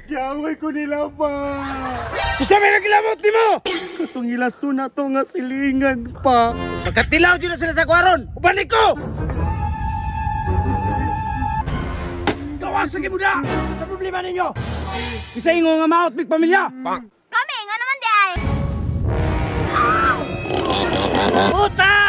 Giaway ko nila pa. Usa may nagilabot nimo. Katong ilason na to nga silingan pa. Pagkatilaw jud na sila sa kuwaron. Uban ko. Gawas sa gibuda. Sa problema ninyo. Isa ingo nga maot big pamilya. Kami nga naman di ay. Utang!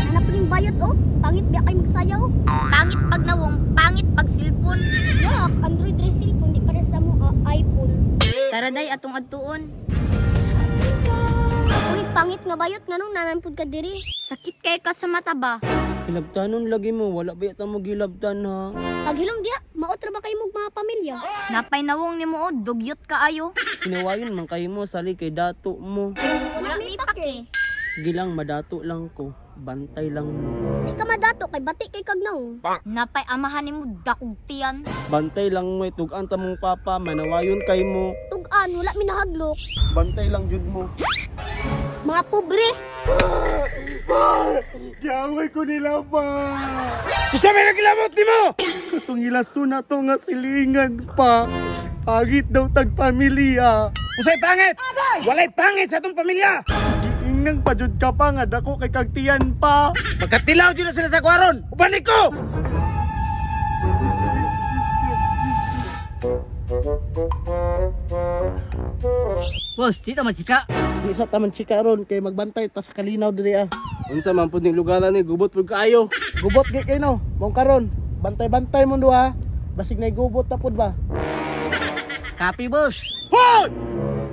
Hanap ning bayot oh. Pangit biya kay magsayaw. Pangit pag nawong, pangit pag silpon. Yak, Android re silpon di para sa mo iPhone. Tara day atong adtuon. Uy, pangit nga bayot nganong nanan pud ka diri. Sakit kay ka sa mata ba? Hilabtanon lagi mo, wala ba yata mo gilabtan ha? Paghilom diya, maotro ba kayo mong mga pamilya? Napay nawong nimo oh, dugyot kaayo. Hinawayon man kayo mo, sali kay dato mo. Wala mi pake. Sige lang, madato lang ko. Bantay lang mo. Di ka madato kay bati kay kagnaw. Napay amahan nimo dakog tiyan. Bantay lang mo, tugan ta mong papa, manawayon kay mo. Tugan, wala mi nahaglok. Bantay lang jud mo. Mga pobre. Giaway ko nila pa. Usa may nagilabot nimo. Katong ilason na to nga silingan pa. Pangit daw tag pamilya. Usay pangit. Walay pangit sa atong pamilya. Giingnang pa jud ka pa nga dako kay kagtiyan pa. Pagkatilaw jud na sila sa kuwaron. Uban ko. Boss, di ta man chika. Di sa taman chika ron kay magbantay ta sa kalinaw diri ah. Unsa man pud ning lugar ni gubot pud kaayo. Gubot gyud kay no. Mong karon, bantay-bantay mo duha. Basig nay gubot ta pud ba. Copy, boss. Hoy!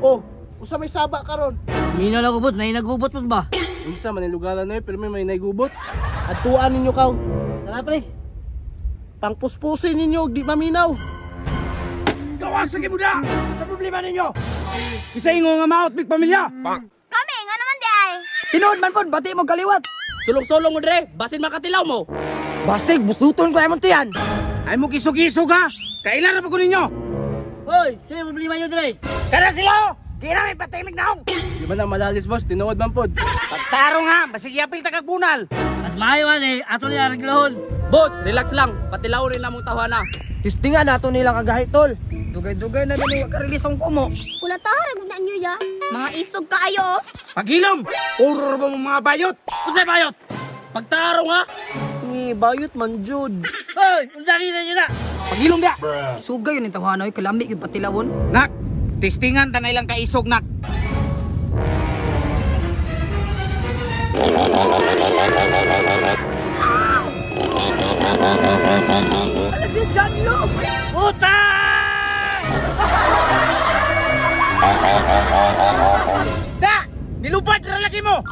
Oh, usa may saba karon. Mina lang gubot, nay nagubot pud ba? Unsa man ning lugar ni pero may naigubot. Atuan ninyo kaw. Tara pre. Pangpuspusin ninyo og di maminaw. Gawas sa gibuda. Sa problema ninyo. Isa ingo nga maot big pamilya. Kami nga naman di ay. Tinuod man pod, bati mo kaliwat. Sulong-sulong mo dre, basin makatilaw mo. Basig busluton ko imong tiyan. Ay mo kisog-isog ha. Kailan na pa ko ninyo? Hoy, sino problema niyo dre? Tara sila oh. Di namin patimig naong. Di ba na malalis boss, tinuod man pod. Pagtarong ha, basig yapil tagagbunal. Mas maayo ani, ato ni arreglahon. Boss, relax lang, patilaw rin namong tawana. Tistingan nato nilang kagahi tol. Dugay-dugay na bini wa ka-release ang kumo. Kulatahara gud na niyo ya. Mga isog kaayo oh. Paghilom, puro ba mo mga bayot? Usay bayot? Pagtarong ha? Ni bayot man jud. Hoy, unsa ni niyo na? Paghilom dia. Sugay yun ni tawana oy, kalami gyud patilawon. Nak, tistingan tanay lang kaisog nak. Alas gadlo. Utang! Da! Nilupad ra lagi mo!